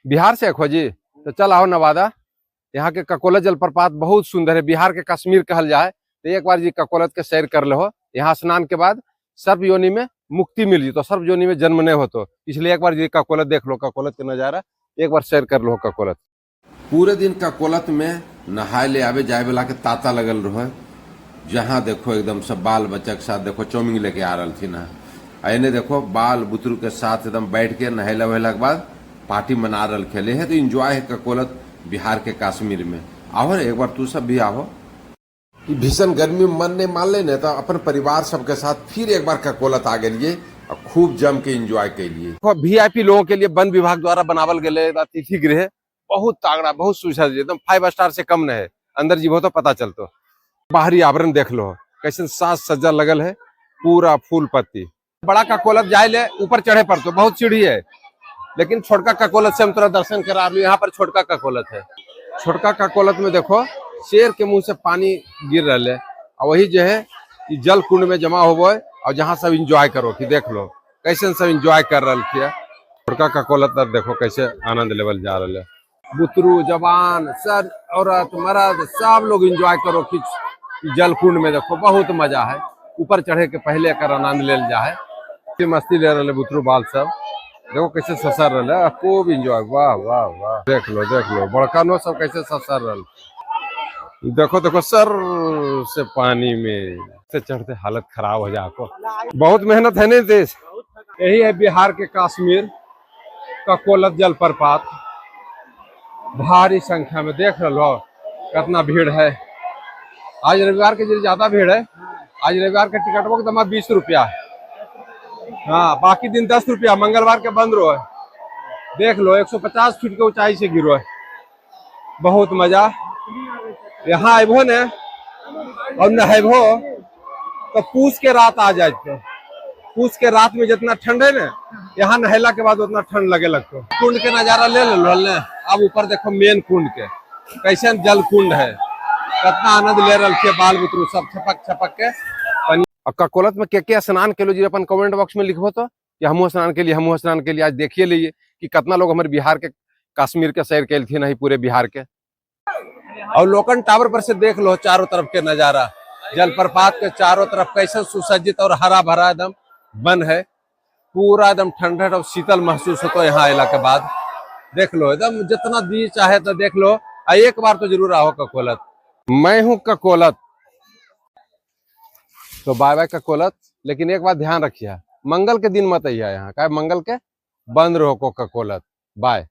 बिहार से हो जी? तो चल आओ नवादा। यहाँ के ककोलत जलप्रपात बहुत सुंदर है, बिहार के कश्मीर कहल जाए। तो एक बार जी ककोलत के सैर कर लो। यहाँ स्नान के बाद सर्प योनि में मुक्ति मिल जी, तो सर्प योनि में जन्म नहीं होतो, इसलिए एक बार जी ककोलत देख लो, ककोलत के नजारा एक बार सैर कर लो ककोलत। पूरे दिन ककोलत में नहाय ले आवे जाए वाला के तांता लगल रहे। जहाँ देखो एकदम सब बाल बच्चा के साथ देखो चाउमीन लेके आ रहा है। एने देखो बाल बुतरू के साथ एकदम बैठ के नहेला वहेला के बाद पार्टी मना रहा खेले है। तो एंजॉय है ककोलत बिहार के कश्मीर में। आओ रे एक बार तू सब भी आओ। ई भीषण गर्मी में मन नहीं मान ले ने तो अपन परिवार सबके साथ फिर एक बार ककोलत आ गए और खूब जम के एंजॉय कैलिए। वीआईपी लोगों के लिए वन विभाग द्वारा बनावल गए अतिथि गृह बहुत तगड़ा, बहुत सुविधा, एकदम 5 स्टार से कम नहीं है। अंदर जीवो तो पता चलतो। बाहरी आवरण देख लो कैसे साज सज्जा लगल है, पूरा फूल पत्ती। बड़ा ककोलत जाए ले ऊपर चढ़े पर तो बहुत सीढ़ी है, लेकिन छोटका ककोलत से हम थोड़ा दर्शन करा रही। यहाँ पर छोटका ककोलत है। छोटका ककोलत में देखो शेर के मुंह से पानी गिर रहा है और वही जो है कि जल कुंड में जमा हो और जहाँ सब इंजॉय करो कि देख लो कैसे सब इंजॉय कर रहा है। छोटका ककोलत देखो कैसे आनंद लेवल जा रहा है। बुतरू जवान सर औरत मर्द सब लोग इंजॉय करो कि जल कुंड में देखो बहुत मजा है। ऊपर चढ़े के पहले कर आनंद ले जा है। मस्ती ले रहे बुतरू बाल सब, देखो कैसे ससर रहे है, खूब इंजॉय। वाह वाह वाह, देख लो देख लो बड़का नो सब कैसे ससर रहे। देखो देखो सर से पानी में से चढ़ते हालत खराब हो जा को। बहुत मेहनत है नहीं देश। यही है बिहार के कश्मीर ककोलत जलप्रपात। भारी संख्या में देख रहे हो कितना भीड़ है। आज रविवार के लिए ज्यादा भीड़ है। आज रविवार के टिकट के दाम 20 रुपया है। हाँ, बाकी दिन 10 रुपया, मंगलवार के बंद रहो है। देख लो 150 फीट के ऊंचाई से गिरो है। बहुत मजा। यहाँ आबो ने और नहेबो तो पूस के रात आ जाए। तो पूस के रात में जितना ठंड है ना, यहाँ नहेला के बाद उतना ठंड लगे लगतो। कुंड के नजारा ले लो ने। अब ऊपर देखो मेन कुंड के कैसे जल कुंड है, कितना आनंद ले रहा बाल बुतरू सब छपक छपक के। और ककोलत में के स्नान के लो जी अपन कमेंट बॉक्स में लिखो तो कि हमहू स्नान के लिए, हमहू स्नान के लिए। आज देखिए लीजिए कि कितना लोग हमारे बिहार के कश्मीर के सैर के नहीं पूरे बिहार के। और लोकन टावर पर से देख लो चारों तरफ के नजारा, जलप्रपात के चारों तरफ कैसे सुसज्जित और हरा भरा एकदम वन है। पूरा एकदम ठंडा और शीतल महसूस होता है यहाँ आला के बाद। देख लो एकदम जितना दी चाहे तो देख लो, एक बार तो जरूर आओ ककोलत। मैं हूँ ककोलत, तो बाय बाय ककोलत। लेकिन एक बात ध्यान रखिए, मंगल के दिन मत आइए यहाँ, का मंगल के बंद रहो को ककोलत। बाय।